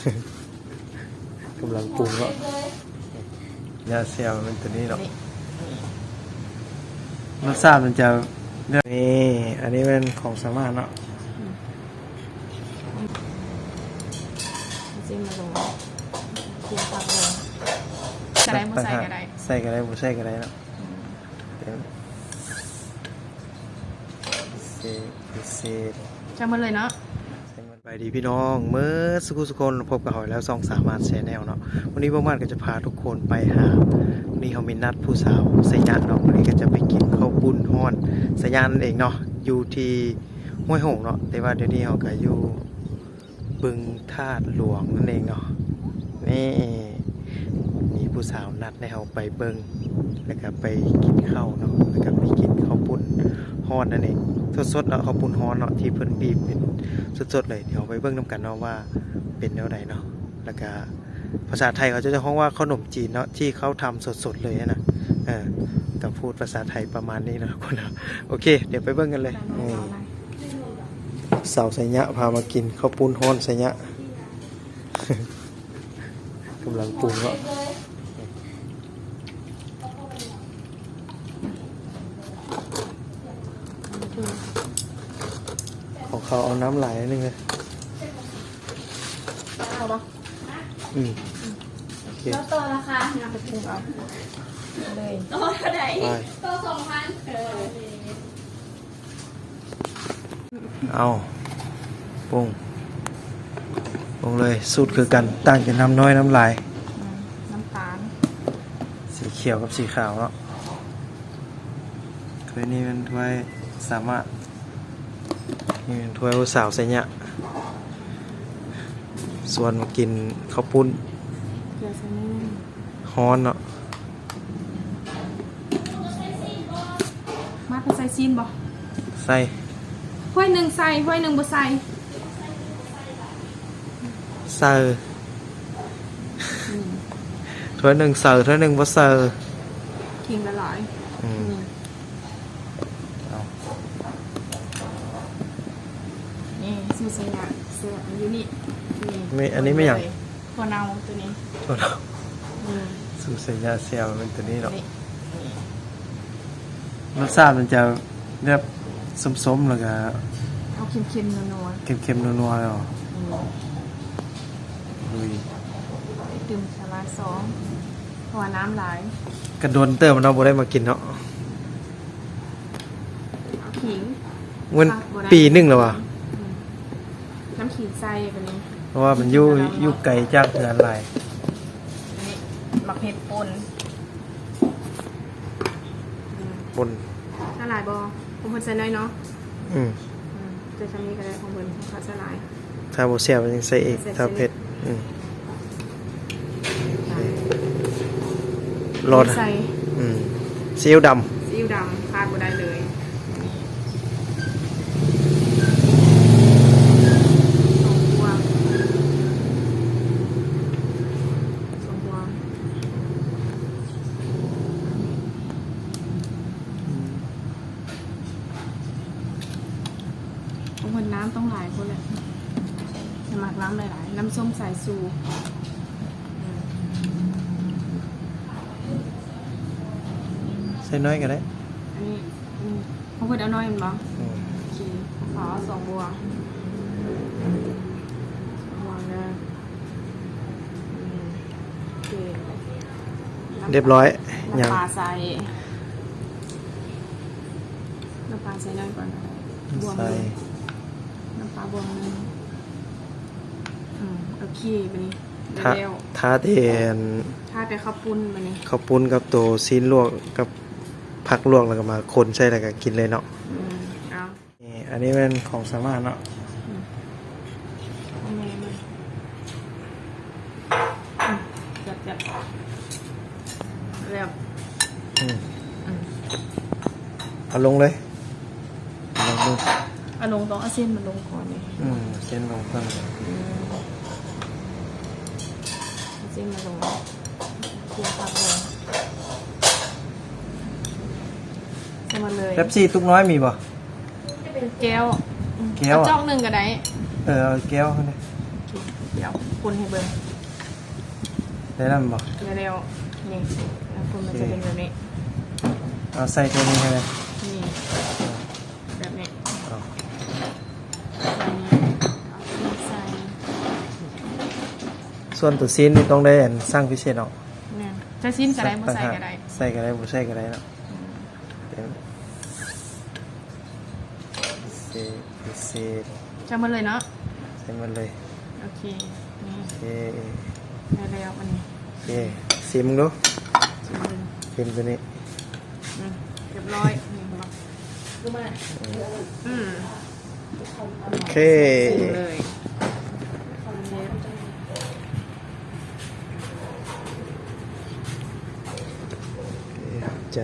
ກຳລັງປຸງເນາະ. ຍາແຊວແມ່ນຕົວນີ້ເນາະ. ນີ້ ລົດຊາດມັນຈະ ນີ້ ອັນນີ້ແມ່ນຂອງສາມາດເນາະ. ອືມ ຊິມາລົງ ກິນຜັກລົງ ໃສ່ກໍໄດ້ ບໍ່ໃສ່ກໍໄດ້ ໃສ່ກໍໄດ້ ບໍ່ໃສ່ກໍໄດ້ເນາະ. ອືມ ເຕັມ ເສດ ເສດ ໃສ່ໝົດເລີຍເນາະ. ສະບາຍດີພີ່ນ້ອງເໝິດສູ່ທຸກຄົນ, ພົບກັບເຮົາອີກແລ້ວ ຊ່ອງສາມາດແຊນແນວເນາະ. ວັນນີ້ບ່າວມາດກໍຈະພາທຸກຄົນໄປຫາ ນີ້ເຮົາມີນັດຜູ້ສາວໄຊຍະເນາະ, ວັນນີ້ກໍຈະໄປກິນເຂົ້າປຸ້ນຮ້ອນໄຊຍະນັ້ນເອງເນາະ, ຢູ່ທີ່ຫ້ວຍຫົງເນາະ, ແຕ່ວ່າດຽວນີ້ເຮົາກໍຢູ່ ບຶງທາດຫຼວງນັ້ນເອງເນາະ. ນີ້ ມີຜູ້ສາວນັດໃຫ້ເຮົາໄປເບິ່ງ ແລ້ວກໍໄປກິນເຂົ້າເນາະ, ແລ້ວກໍໄປກິນເຂົ້າປຸ້ນຮ້ອນນັ້ນເອງ ສົດໆເນາະ, ເຂົ້າປຸ້ນຮ້ອນເນາະ ທີ່ເພິ່ນບີບເປັນສົດໆເລີຍ. ດຽວເຮົາໄປເບິ່ງນຳກັນເນາະວ່າເປັນແນວໃດເນາະ. ແລ້ວກໍພາສາໄທເຂົາເຈົ້າຈະຮ້ອງວ່າເຂົ້າໜົມຈີນເນາະ ທີ່ເຂົາທຳສົດໆເລີຍນະ. ເອີ ກໍພູດພາສາໄທປະມານນີ້ເນາະທຸກຄົນເນາະ. ໂອເຄ ດຽວໄປເບິ່ງກັນເລີຍ. ນີ້ ສາວໄຊຍະພາມາກິນເຂົ້າປຸ້ນຮ້ອນໄຊຍະ ກຳລັງປຸງເນາະ. ຂອງເຂົາເອົານ້ຳຫຼາຍໜຶ່ງເລີຍ. ເອົາບໍ່? ອືມ ໂອເຄ ແລ້ວຕໍ່ລາຄາ ເອົາໄປປຸງເອົາເລີຍ. ຕໍ່ເທົ່າໃດ? ຕໍ່ສອງພັນ. ເອີ ເອົາ ປຸງ ປຸງເລີຍ. ສູດຄືກັນ ຕ່າງແຕ່ນ້ຳນ້ອຍນ້ຳຫຼາຍ. ອືມ ນ້ຳຕານ ສີຂຽວກັບສີຂາວເນາະ. ຖ້ວຍນີ້ແມ່ນຖ້ວຍສາມາດ ນີ້ແມ່ນຖ້ວຍຜູ້ສາວໄຊຍະ ຊວນມາກິນເຂົ້າປຸ້ນ ເກືອໃສ່ໜ້ອຍໜຶ່ງ ຮ້ອນເນາະ. ມາດ ເພິ່ນໃສ່ຊີ້ນບໍ່? ໃສ່. ຖ້ວຍໜຶ່ງໃສ່ ຖ້ວຍໜຶ່ງບໍ່ໃສ່. ໃສ່ ອືມ ຖ້ວຍໜຶ່ງໃສ່ ຖ້ວຍໜຶ່ງບໍ່ໃສ່. ກິນຫຼາຍໆ. ອືມ ອືມ ເອົາ ນີ້ ສູດໄຊຍະ ແຊບຢູ່ນີ້. ນີ້ ອັນນີ້ແມ່ນຫຍັງ? ຖົ່ວເນົ່າຕົວນີ້ ຖົ່ວເນົ່າ. ອືມ ສູດໄຊຍະແຊວແມ່ນຕົວນີ້ເນາະ. ນີ້ ນີ້ ລົດຊາດມັນຈະແບບສົ້ມໆ ແລ້ວກໍ ເອົາເຄັມໆ ນົວໆ ເຄັມໆ ນົວໆ ເນາະ. ອືມ ລຸຍ ຕື່ມສາລາຍສອງ ເພາະວ່ານ້ຳຫຼາຍ. ກະດົນເຕີບເນາະ ບໍ່ໄດ້ມາກິນເນາະ. ເອົາຂີງ ເປັນປີໜຶ່ງແລ້ວຫວາ? ອືມ ນ້ຳຂີງໃສ່ບາດນີ້ ເພາະວ່າມັນຢູ່ ຢູ່ໄກຈາກເຮືອນຫຼາຍ. ນີ້ ໝາກເຜັດປົ່ນ ອືມ ປົ່ນ ໃສ່ຫຼາຍບໍ່? ຂອງເພິ່ນໃສ່ໜ້ອຍເນາະ. ອືມ ອືມ ໃສ່ຊ່ຳນີ້ກໍໄດ້ ຂອງເພິ່ນ ຂອງເຂົາໃສ່ຫຼາຍ. ຖ້າບໍ່ແຊບກໍຍັງໃສ່ອີກ ໃສ່ ຖ້າເຜັດ. ອືມ ໂອເຄ ລົດ ໃສ່ ອືມ ຊີອິ້ວດຳ ຊີອິ້ວດຳຂາດບໍ່ໄດ້ເລີຍ. ສອງບ່ວງ ສອງບ່ວງ. ຂອງເພິ່ນນ້ຳຕ້ອງຫຼາຍໂພດແຫຼະ ສະໝັກນ້ຳຫຼາຍໆ ນ້ຳສົ້ມສາຍຊູ. ອືມ ໃສ່ໜ້ອຍກໍໄດ້ ອັນນີ້. ອືມ ຂອງເພິ່ນເອົາໜ້ອຍແມ່ນບໍ່? ອືມ ໂອເຄ ເອົາສອງບ່ວງ ສອງບ່ວງເດີ. ອືມ ໂອເຄ ຮຽບຮ້ອຍ. ນ້ຳປາໃສ່ ນ້ຳປາໃສ່ໜ້ອຍກ່ອນ ບ່ວງໜຶ່ງ ນ້ຳປາບ່ວງໜຶ່ງ. ອືມ ໂອເຄ ບາດນີ້ ຖ້າ ແລ້ວ ຖ້າແຕ່ ຖ້າແຕ່ເຂົ້າປຸ້ນບາດນີ້ ເຂົ້າປຸ້ນກັບໂຕຊີ້ນລວກກັບຜັກລວກ ແລ້ວກໍມາຄົນໃສ່ ແລ້ວກໍກິນເລີຍເນາະ. ອືມ ເອົາ ນີ້ ອັນນີ້ແມ່ນຂອງສາມາດເນາະ. ອືມ ແມ່ນ ອືມ ແຊບໆ ແລ້ວ. ອືມ ອືມ ເອົາລົງເລີຍ ເອົາລົງເລີຍ. ເອົາລົງ ຕ້ອງເອົາເສັ້ນມາລົງກ່ອນເດ້. ອືມ ເສັ້ນລົງກ່ອນ. ອືມ ເອົາເສັ້ນມາລົງ ຄຽວຜັກລົງ ໃສ່ໝົດເລີຍ. ເປັບຊີຕຸກນ້ອຍມີບໍ່? ແກ້ວ ແກ້ວ ເອົາຈອກໜຶ່ງກໍໄດ້. ເອີ ເອົາແກ້ວຫັ້ນເດ້ ແກ້ວ. ຄົນໃຫ້ເບິ່ງ ໄດ້ນຳບໍ່? ໄດ້ແລ້ວ ນີ້ ແລ້ວຄົນມັນຈະເປັນແບບນີ້ ເອົາໃສ່ຕົວນີ້ໃຫ້ແດ່ ນີ້ ແບບນີ້ ເອົາ ໃສ່ ສ່ວນຕົວຊີ້ນນີ້ຕ້ອງໄດ້ ອັນ ສັ່ງພິເສດເນາະ ແມ່ນ ໃສ່ຊີ້ນກໍໄດ້ ບໍ່ໃສ່ກໍໄດ້ ໃສ່ກໍໄດ້ ບໍ່ໃສ່ກໍໄດ້ເນາະ ອືມ ເປັນພິເສດ ພິເສດ ໃສ່ໝົດເລີຍເນາະ ໃສ່ໝົດເລີຍ ໂອເຄ ນີ້ ໂອເຄ ໄດ້ແລ້ວອັນນີ້ ໂອເຄ ຊີມເບິ່ງດູ ຊີມເບິ່ງ ຊີມຕົວນີ້ ອືມ ຮຽບຮ້ອຍ ນີ້ ອືມ ອືມ ໂອເຄ ເຂົ້າໃຈ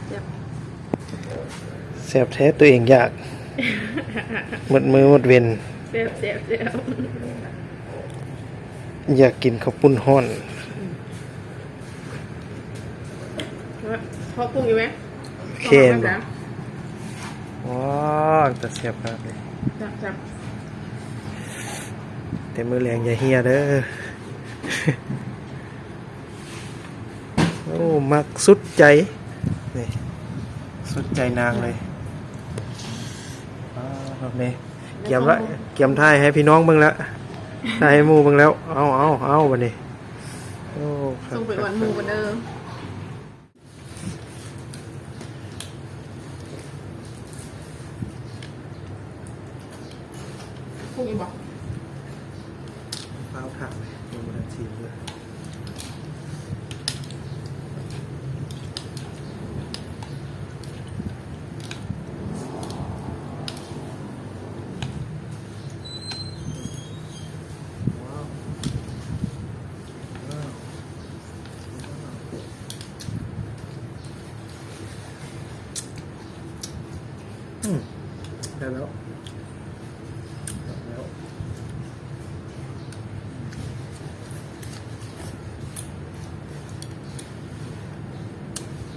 ແຊບ ແຊບແທ້ ຕົວເອງຢາກ ໝົດມື້ໝົດເວັນ ແຊບ ແຊບ ແຊບ ຢາກກິນເຂົ້າປຸ້ນຮ້ອນ ອືມ ເພາະປຸ້ງຢູ່ໄໝ? ເຄນບໍ່? ວ້າວ ຕາແຊບຂະໜາດເລີຍ ແຊບໆ ແຕ່ມື້ແລງຢ່າເຫ່ຍເດີ ໂອ້ ມັກສຸດໃຈ ນີ້ ສຸດໃຈນາງເລີຍ ວ້າວ ນີ້ ກຽມລະ ກຽມຖ່າຍໃຫ້ພີ່ນ້ອງເບິ່ງລະ ຖ່າຍໃຫ້ໝູ່ເບິ່ງແລ້ວ ເອົາ ເອົາ ເອົາ ບາດນີ້ ໂອ້ ສົ່ງໄປອວດໝູ່ກັນເດີ. ປຸງອີກບໍ່? ຟ້າວຖາມ ຍັງບໍ່ທັນຊີມເລີຍ. ອືມ ໄດ້ແລ້ວ ໄດ້ແລ້ວ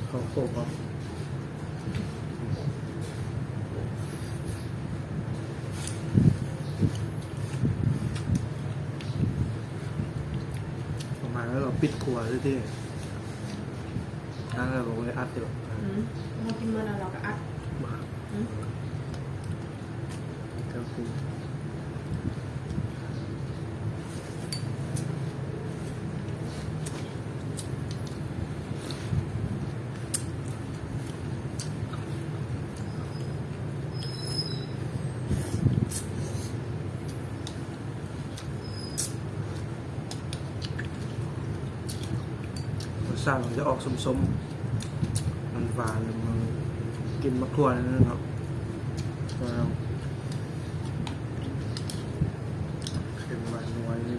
ເຂົ້າໂຄກເນາະ. ປະມານນັ້ນ ເຮົາປິດຄົວຊື່ໆ ນັ້ນແຫຼະ ບໍ່ໄດ້ອັດເດີ. ອືມ ເຮົາກິນມື້ນັ້ນເຮົາກໍອັດ ບໍ່ ອືມ. ລົດຊາດມັນຈະອອກສົ້ມໆ ຫວານໆ ກິນໝາກຖົ່ວນີ້ເນາະ ເຄັມຫວານນົວນີ້.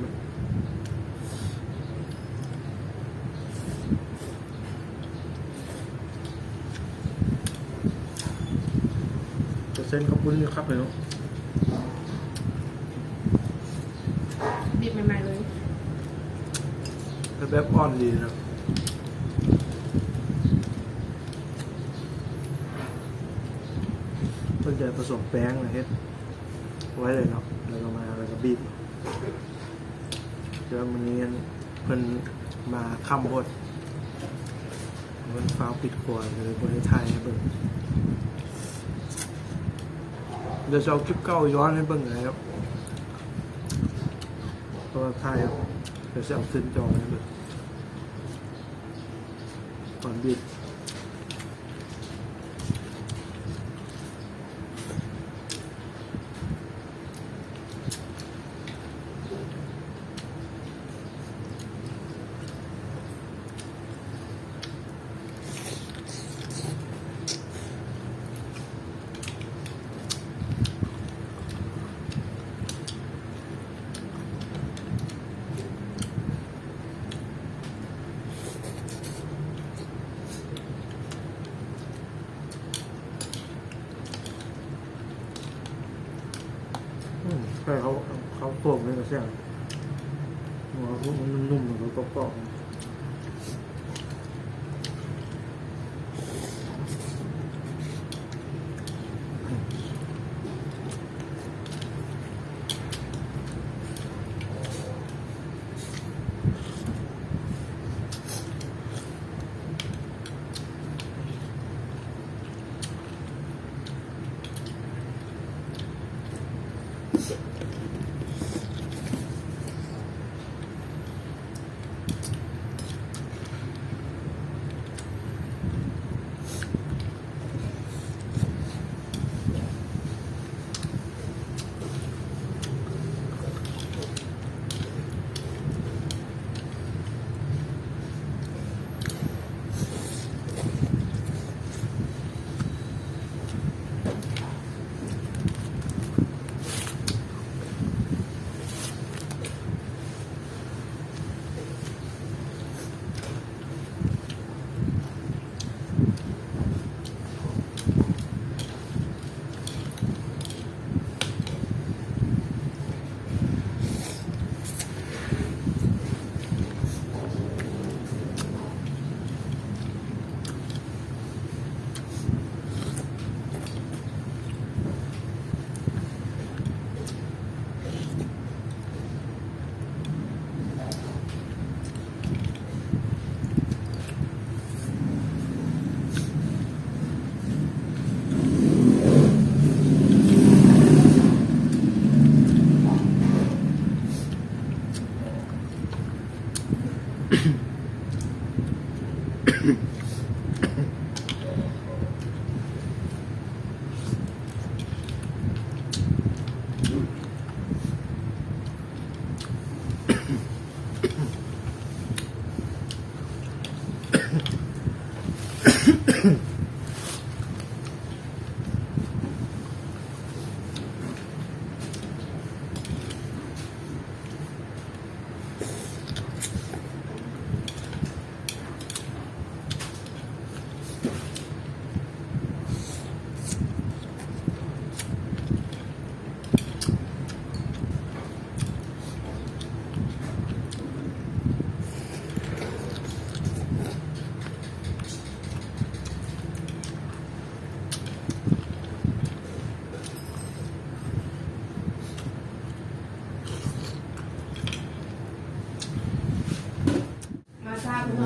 ແຕ່ເສັ້ນເຂົ້າປຸ້ນນີ້ຄັກເລີຍເນາະ ບີບໃໝ່ໆເລີຍ ແບບອ່ອນດີນະ ເພິ່ນຈະປະສົມແປ້ງ ແລ້ວເຮັດໄວ້ເລີຍເນາະ ແລ້ວກໍມາ ແລ້ວກໍບີບ. ແຕ່ວ່າມື້ນີ້ເພິ່ນມາຄ່ຳໂພດ ເພິ່ນຟ້າວປິດຄົວ ກໍເລີຍບໍ່ໄດ້ຖ່າຍໃຫ້ເບິ່ງ. ດຽວຊິເອົາຄລິບເກົ່າຍ້ອນໃຫ້ເບິ່ງກໍໄດ້ ເພາະວ່າຖ່າຍ ດຽວຊິເອົາຂຶ້ນຈໍໃຫ້ເບິ່ງ ຕອນບີບ. ອືມ ໃສ່ເຂົ້າ ເຂົ້າໂຄກນີ້ກໍແຊບ ເພາະວ່າພວກມັນນຸ້ມໆ ແລ້ວກໍກອບໆ. ອືມ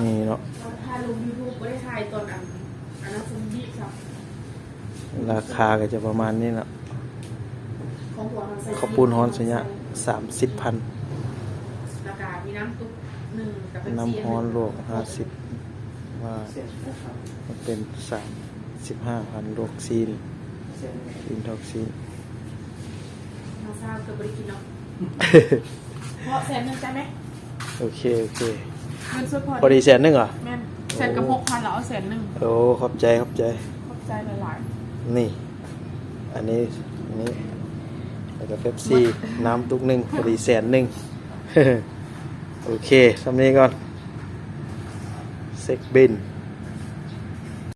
ນີ້ເນາະ ຖ້າລົງຢູທູບບໍ່ໄດ້ຖ່າຍຕອນອັນ ອັນນັ້ນ ຊຸມບີບຊ້ຳ. ລາຄາກໍຈະປະມານນີ້ເນາະ. ຂອງພວກເຮົາໃສ່ ເຂົ້າປຸ້ນຮ້ອນໄຊຍະ ສາມສິບພັນ ແລ້ວກໍມີນ້ຳຕຸກໜຶ່ງ ກໍເປັນ ນ້ຳຮ້ອນລວກຫ້າສິບ ວ່າ ມັນເປັນສາມສິບຫ້າພັນ ລວກຊີ້ນ ຊີ້ນທອດຊີ້ນ. ມາເຊົ້າກໍບໍ່ໄດ້ກິນເນາະ ເພາະແສນໜຶ່ງ ຈ່າຍໄໝ? ໂອເຄ ໂອເຄ ເງິນສົດພໍ ພໍດີແສນໜຶ່ງຫວາ? ແມ່ນ ແສນກັບຫົກພັນ ແລ້ວເອົາແສນໜຶ່ງ. ໂອ້ ຂອບໃຈ ຂອບໃຈ ຂອບໃຈຫຼາຍໆ. ນີ້ ອັນນີ້ ນີ້ ແລ້ວກໍເປັບຊີ ໝົດ ນ້ຳຕຸກໜຶ່ງ ພໍດີແສນໜຶ່ງ. ໂອເຄ ສ່ຳນີ້ກ່ອນ ເຊັກບິນ.